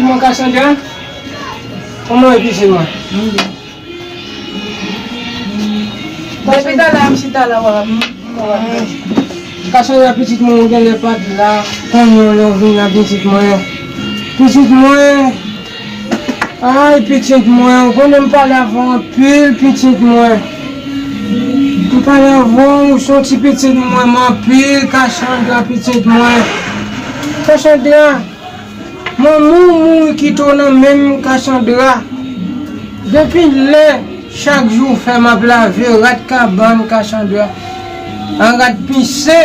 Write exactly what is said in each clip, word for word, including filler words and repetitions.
Mwen Kasandra, kòman w ye pitit mwen? Depi talè a m chita la, w ap, m, m, m, Kasandra, pitit mwen, ou genlè pa t la, konnen w lè w vin la, pitit mwen. Pitit mwen, ay, pitit mwen, ou konnen m pale avè w anpil, pitit mwen. M pale avè w, ou se yon ti pitit mwen, m anpil, Kasandra, pitit mwen. Kasandra, manman w mouri kite w nan men m, Kasandra. Depi lè, chak jou fè m ap lave rat kabann, Kasandra. An rat pise,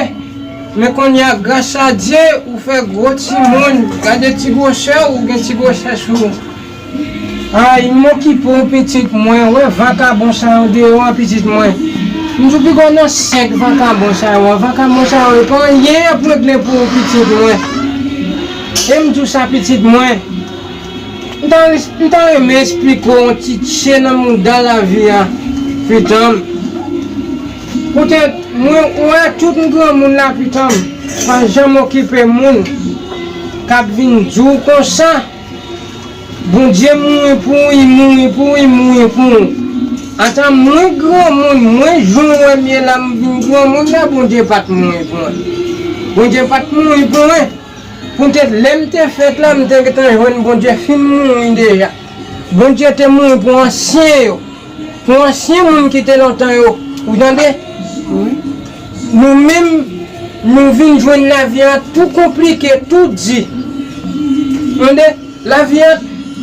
men kounye a, gras a Dye, ou fè gwo timoun. Gade ti gwosè w, ou gen ti gwosè sou ou. Ay, m okipe w, pitit mwen. Wè vakabon sa yo deyò a, pitit mwen. M di w, piga nan sèk vakabon sa yo a. Vakabon sa yo, e pa anyen y ap regle pou ou, pitit mwen. E m di w sa, pitit mwen. M ta, m ta renmen esplike w yon ti tchè nan mouda lavi a, pitan m. Poutèt, mwen wè tout m granmoun la, pitan m. Pa janm okipe moun k ap vin di w konsa. Bondye mouri pou ou, li mouri pou ou, li mouri pou ou. Ata mwen granmoun, mwen jan w wè m ye la, m vin granmoun la, Bondye pa t mouri pou mwen. Bondye pa t mouri pou mwen. Poutèt lè m te fèt la, m te gentan jwenn Bondye fin mouri deja. Bondye te mouri pou ansyen yo. Pou ansyen moun ki te lontan yo. Ou tande? Wi. Nou menm, nou vin jwenn lavi a tou konplike, tou di. Tande? Lavi a,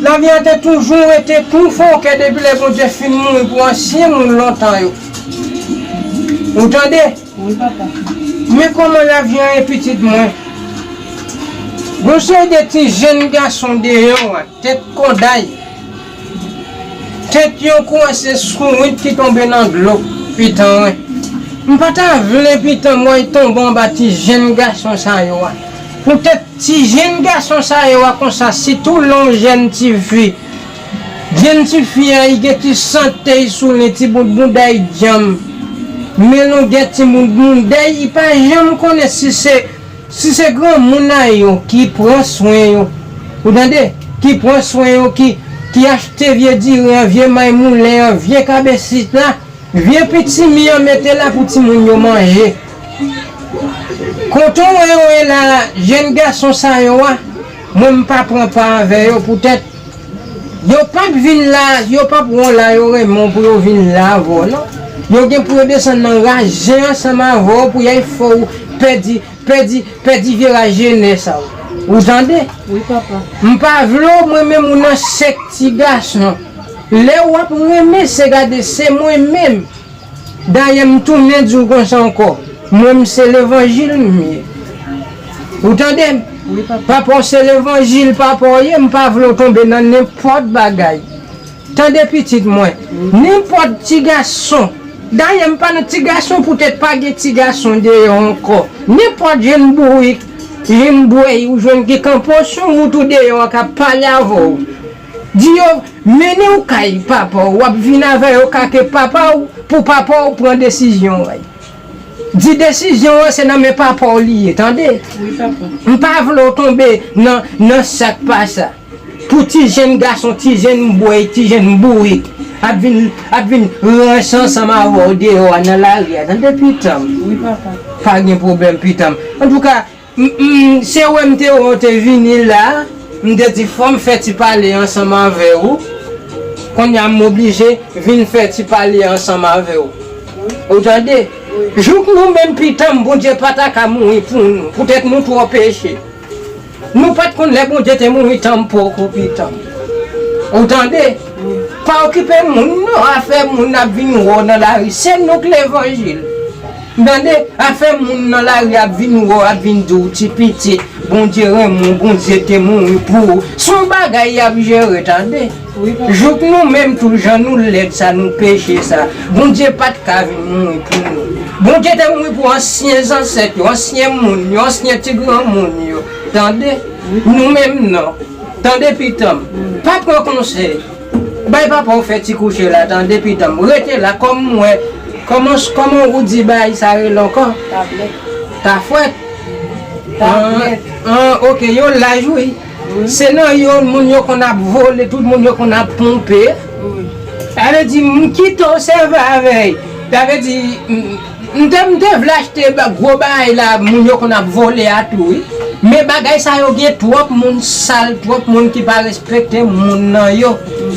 lavi a te toujou rete tou fòkè depi lè Bondye fin mouri pou ansyen moun lontan yo. Ou tande? Wi, papa. Men kòman lavi a ye, pitit mwen. Gon seri de ti jenn gason deyò a, tèt kòday. Tèt yo kòmanse sourit ki tonbe nan dlo, pitan mwen. M pa ta vle pitan mwen tonbe anba ti jenn gason sa yo a. Poutèt ti jenn gason sa yo a konsa, sitou lè yon jèn ti fi. Jèn ti fi a, li gen ti santèy sou li, ti bout bouda l djanm. Men longè ti bout bouda l, li pa janm konnen si se, si se granmoun a yo ki pran swen yo. Ou tande? Ki pran swen yo, ki, ki achte vye diri an, vye may moulen an, vye kabesit la. Vye pitimi an mete la pou timoun yo manje. Kote w wè yo ye la, jenn gason sa yo a, mwen m pa pran pa avè yo poutèt yo p ap vin la, yo p ap wè w la, yo renmen w pou yo vin la avè w non. Yo gen pou yo desann nan raje ansanm avè w pou y al fè w pèdi, pèdi, pèdi vye rajenès sa w. Ou tande? Wi, papa. M pa vle w, mwen menm ou nan sèk ti gason. Lè w ap renmen, se gade, se mwen menm. Dayè, m tounen di w konsa ankò. Mwen, m se levanjil m ye. Ou tande m? Wi, papa. Papa w se levanjil, papa w ye, m pa vle w tonbe nan nenpòt bagay. Tande pitit mwen. Wi. Nenpòt ti gason. Dayè, m pa nan ti gason poutèt pa gen ti gason deyò ankò. Nenpòt jenn bourik, jenn bwèy ou jwenn ki kanpe w sou wout ou deyò a k ap pale avè w. Di yo, mennen w kay papa w, w ap vin avè yo kake papa w, pou papa w pran desizyon w. Di desizyon an se nan men papa w li ye, tande? Wi, papa. M pa vle w tonbe nan, nan sa k pa sa. Pou ti jenn gason, ti jenn bwèy, ti jenn bourik, ap vin, ap vin ranse ansanm avè w deyò a nan lari a, tande pitan m? Wi, papa. Pa gen pwoblèm, pitan m. Antouka, M, m, se wè m te wè w te vini la, m te di fò m fè ti pale ansanm avè w. Kounye a m oblije vin fè ti pale ansanm avè w. Ou tande? Wi. Jouk nou menm pitan m, Bondye pa ta ka mouri pou nou, poutèt nou twò peche. Nou pa t konn lè Bondye te mouri tan m poko pitan m. Ou tande? Wi. Pa okipe moun non, afè moun ap vin wè w nan lari, se nou k levanjil. Tande, afè moun nan lari ap vin wè w, ap vin di w, ti pitit, Bondye renmen w, Bondye te mouri pou ou. Se yon bagay y ap jere, tande. Wi, papa. Jouk nou menm tou, jan nou lèd sa, nou peche sa, Bondye pa t ka vin mouri pou nou. Bondye te mouri pou ansyen zansèt yo, ansyen moun yo, ansyen ti granmoun yo, tande. Wi. Nou menm non. Tande pitan m. Wi. Pa pran konsèy. Bay papa w fè ti kouche la, tande pitan m. Rete la, kòm m wè, kòman, kòman ou di bagay sa rele ankò? Tablèt. Tafwèt? Tablèt. An, an, ok, yon laj wi. Se nan yo moun yo konn ap vole, tout moun yo konn ap ponpe. Sa vle di, m kite w sèvi avè l. Sa vle di, m, m te, m te vle achte ba, gwo bagay la, moun yo konn ap vole a tou, wi. Men bagay sa yo gen twòp moun sal, twòp moun ki pa respekte moun nan yo.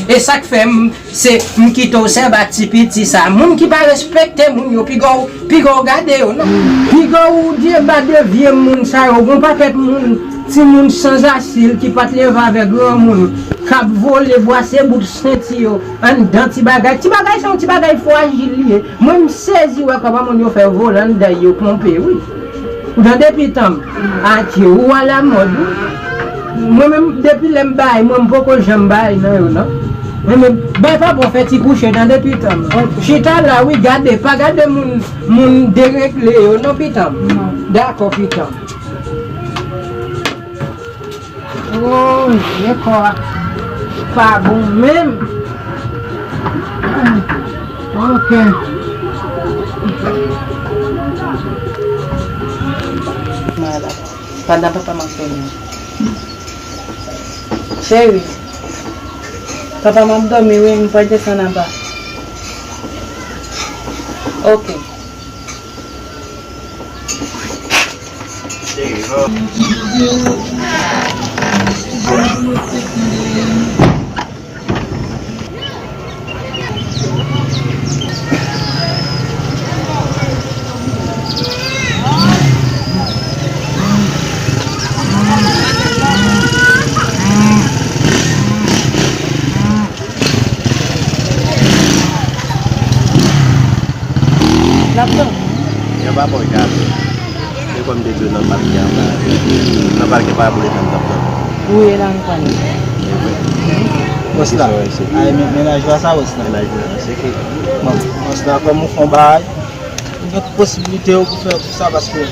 E sa k fè m, se m kite w sèvi ak ti piti sa. Moun ki pa respekte moun yo, piga w, piga w gade yo, non. Piga w deba de vye moun sa yo, gon pakèt moun, timoun sanzasil ki pa t leve avèk granmoun, k ap vole, bwase bout senti yo, anndan ti bagay. Ti bagay sa yon ti bagay frajil li ye. Mwen, m sezi wè kòman moun yo fè vole anndan yo ponpe, wi. Ou tande, pitan m? Adje, ou alamòd, wi. Mwen menm, depi lè m bay, mwen, m poko janm bay nan yo, non. Mwen menm, bay pa bon, fè ti kouche, tande, pitan m. Chita la, wi, gade, pa gade moun, moun deregle yo, non, pitan m. Dakò, pitan m. Oh, je kò a pa bon menm. Ok. Pandan papa m ap dòmi. Cheri, papa m ap dòmi, wi, m pral desann anba. Ok. L ap dòmi. Yo pa bon gade. Se kòm te di w nan pal ki anba. Nan pal ki pa boule nan tap tap. Wi, e la m pral. Bòs la. Ay, men, mennaj la sa, bòs la. Mennaj la, se ki? Bon, bòs la, kòm ou fè yon bagay, ou gen tout posibilite yo pou fè tout sa, paske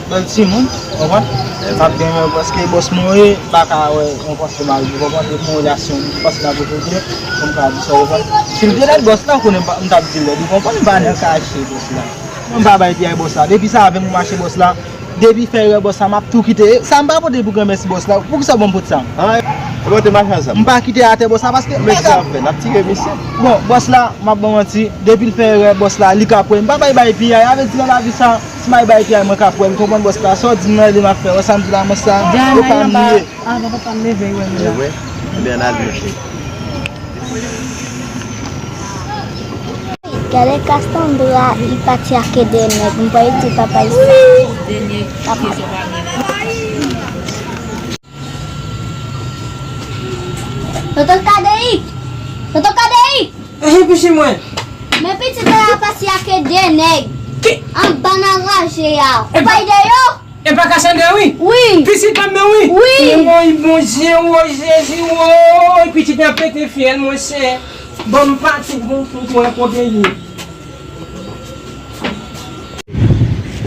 bèl timoun, ou konprann? M ap gen men paske bòs mwen, m pa ka wè yon kòs mari, ou konprann? Epi yon relasyon, paske n ap repoze, pou m ka di sa, ou konprann? Si m te lèd bòs la, ou konnen m pa, m t ap di l lèd, ou konprann? M pa nan kache bòs la. Mwen m pa bay piyay bòs la. Depi sa avè m ou mache bòs la, depi fè erè bòs la, m ap tou kite. Sa m pa pote pou granmèsi bòs la. Poukisa w ban m pot sa? An, e pote machann sa. M pa kite atè bòs la paske. Men sa ap fè, n ap tire misye. Bon, bòs la, m ap ban manti. Depi l fè erè bòs la, li ka kwè. M pa bay bay piyay. Avè di nan lavi sa, si m bay bay piyay, mwen ka kwè l. Konprann bòs la. Sa w di m nan, li m ap fè. Wè sa m di la, mwen sa. Yo pa m ye. Avan papa m leve, yo wè nou la. Ebyen, ebyen, n al, mesye. Gade Cassandra, li pati ak de nèg. M pa di papa li sa. Papa. Tonton Kadeyik! Tonton Kadeyik! Ehe, pitit mwen. Men pitit la pati ak de nèg. Ki? Anba nan raje a. Ou pa de yo? E pa Kasandra, wi? Wi. Pitit pa m nan, wi. Wi. Woy, Bondye, woy, Jezi, woy, pitit nan pete fyèl, mwen, Senyè. Ban m pati pou, pou, pou wè kote l ye.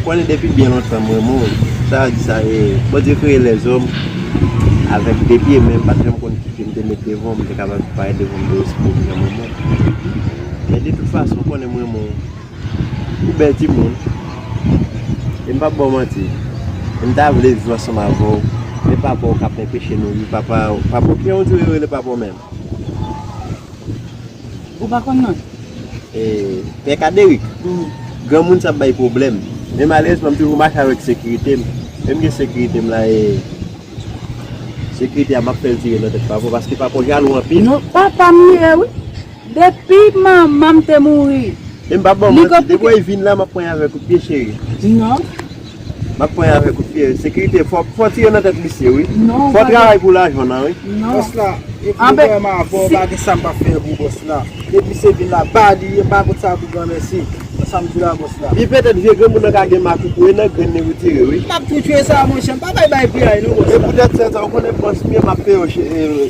Ou konnen depi byen lontan, mwen, mwen, sa di sa, e, Bondye kreye lèzòm avèk de pye, men m pa t janm konn ki pye m te met devan, m te kapab parèt devan m de espri, mwen, mwen. Men de tout fason, ou konnen, mwen, mwen, ou bèl timoun. E m p ap ba w manti. E m ta vle viv ansanm avè w. Men papa w k ap enpeche nou viv. Papa, papa w, ki jan w di w rele papa w menm? Ou pa konn non? E, Pè Kaderik. Granmoun sa ap bay pwoblèm. Men malerezman, m toujou mache avèk sekirite m. Menm gen sekirite m la, e sekirite a, m ap fè l tire nan tèt papa w, paske papa w jalou anpil. Non, papa m li ye, wi. Depi manman m te mouri. E m p ap ba w manti, depi w vin la, m ap pran avè kout pye, cheri. Non. M ap pran avè kout pye. Sekirite, fò, fò tire nan tèt misye, wi. Non, fò travay pou lajan nan, wi. Non. Bòs la, epi ou kwè m avè w, pa gen sa m p ap fè pou bòs la. Depi se vin la, ba li, e m pa konn sa pou granmèsi. Sa m di la, bòs la. Li petèt vye granmoun nan ka gen makoukou, e nan grenn li retire, wi. M ap tou tchwe sa, monchè, m pa bay bay piyay, non, bòs la. E poutèt sèl sa, ou konnen bòs m ye, m ap peye w, cheri.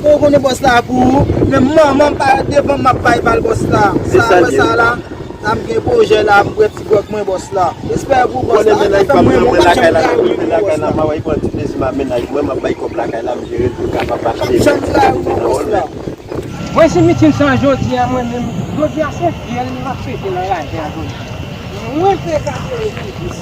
Ou konnen bòs la pou ou, men manman m pa devan m ap bay bal bòs la. Sa, wè sa la, la m gen pwojè la, m bwè ti gwòg mwen bòs la. Respè pou bòs la. Ou konnen mennaj pa m nan, mwen lakay la, mwen lakay la, m ap bay pran ti plezi m a mennaj mwen, m ap bay kòb lakay la, m jere l pou l kapab achte. Janm di la, ou bòs la. Mwen si mitin sa jodi a, mwen menm, jodi a se fyèl nou ap fete nan raje a jodi. Mwen fè gate yo pi plis.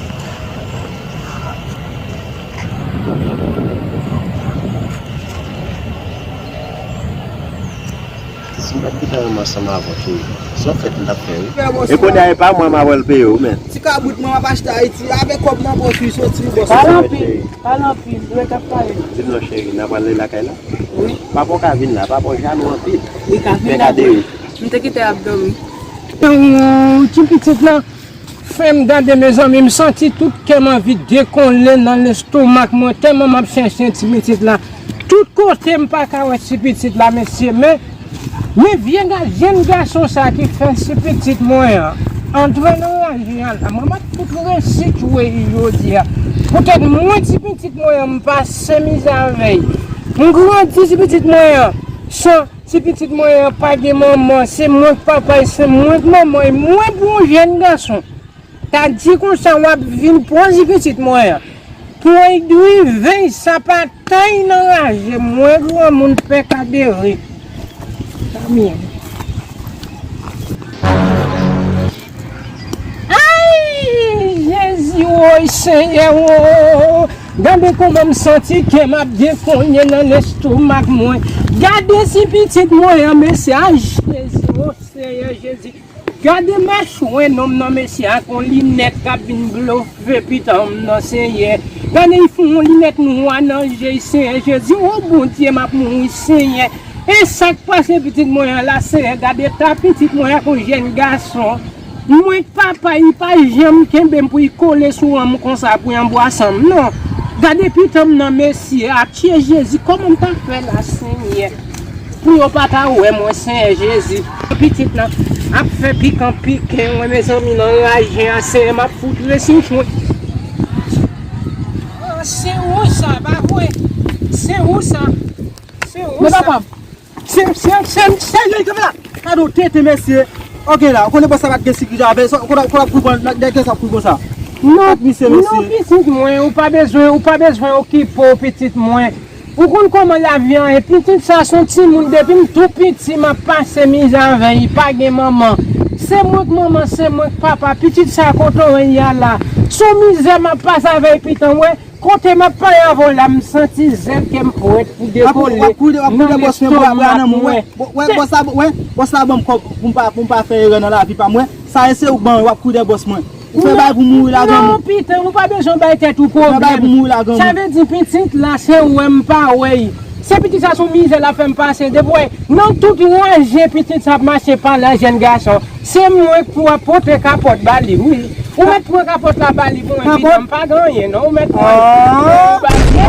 M ap kite ansanm avè w, cheri. Se yon fèt m t ap fè, wi. E kounye a, e pa mwen m ap al peye w, men. Ti kabrit mwen, m ap achte Ayiti. Avèk kòb nan pòch, wi, soti, wi, bòs. Pale anpil, pale anpil. Ou ret ap pale. Di m non, cheri, n ap ale lakay la? Wi. Papa w ka vin la, papa w jalou anpil. Li ka vin la. M te kite ap dòmi. Ti pitit lan fè m gade, mezanmi, m santi tout kè m anvi dekole nan lestomak mwen, tèlman m ap chèche ti pitit la. Tout kote m pa ka wè ti pitit la, mesye, men, men vye ga-, jenn gason sa ki fè ti pitit mwen an antre nan raje a la, mwen m ap fout resi tchwe jodi a. Poutèt mwen, ti pitit mwen an, m pase mizè avè l. M grandi, ti pitit mwen an, san ti pitit mwen an pa gen manman, se mwen k papa l, se mwen k manman l, mwen pou yon jèn gason. Ta di konsa w ap vin pran ti pitit mwen an. Pwen drive sa pa tay nan raje, mwen granmoun pè kadere. Ay, Jezi, woy, Senyè, wo. Gade kòman m santi kè m ap dekonye nan lestomak mwen. Gade ti pitit mwen an, mesye, ay, Jezi, wo, Senyè Jezi. Gade machwè nonm nan, mesye, ak yon linèt k ap vin blofe pitan m nan, Senyè. Gade, li fè yon linèt nwa nan je l, Senyè Jezi. O Bondye, m ap mouri, Senyè. E sa k pase pitit mwen an la, Senyè? Gade eta pitit mwen ak yon jèn gason. Mwen k papa, li pa janm kenbe m pou li kole sou ranm konsa pou li anbwase m, non. Gade pitan m nan, mesye, atye Jezi, kòman m ta fè la, Senyè? Pou yo pa ta wè mwen, Senyè Jezi. Pitit lan ap fè pikan piken, mwen, mezanmi, nan raje a, Senyè, m ap fout resi tchwe. Ah, se ou sa, pa vre? Se ou sa. Se ou sa. Men papa, se, se, se, se, se, kanpe la. Gade yon tenten, mesye. Ok la, ou konnen bòs la pa t gen sekirite avè l, konnen, konnen ap kouri nan dèyè sa ap kouri konsa. Non, non, pitit mwen, ou pa bezwen, ou pa bezwen okipe w, pitit mwen. Ou konn kòman lavi an ye? Pitit sa se yon timoun, depi m tou piti, m ap pase mizè avè l, li pa gen manman. Se mwen k manman, se mwen k papa. Pitit sa, kote w ye a la? Se yon mizè m ap pase avè l, pitan, wè. Kote m ap pale avè w la, m santi zèl kè m prèt pou dekole nan lestomak mwen. Wè, bòs la, wè, bòs la ban m kòb pou m pa, pou m pa fè erè nan lavi pa m, wè. Sa e se ou k ban mwen, w ap kouri dèyè bòs mwen. Ou fè bagay pou mouri la, granmoun. Non, pitan, ou pa bezwen bay tèt ou pwoblèm. Ou fè bagay pou mouri la, granmoun. Sa vle di pitit la, se ou wè m pa wè l. Se pitit sa sou mizè l ap fè m pase. Depi w wè, nan tout raje pitit sa ap mache pa la, jèn gason. Se mwen k pou ap pote kapòt ba li, wi. Ou mèt pran kapòt la ba li pou mwen, pitan, m pa gen anyen, non. Ou mèt pran l. Ou ba li.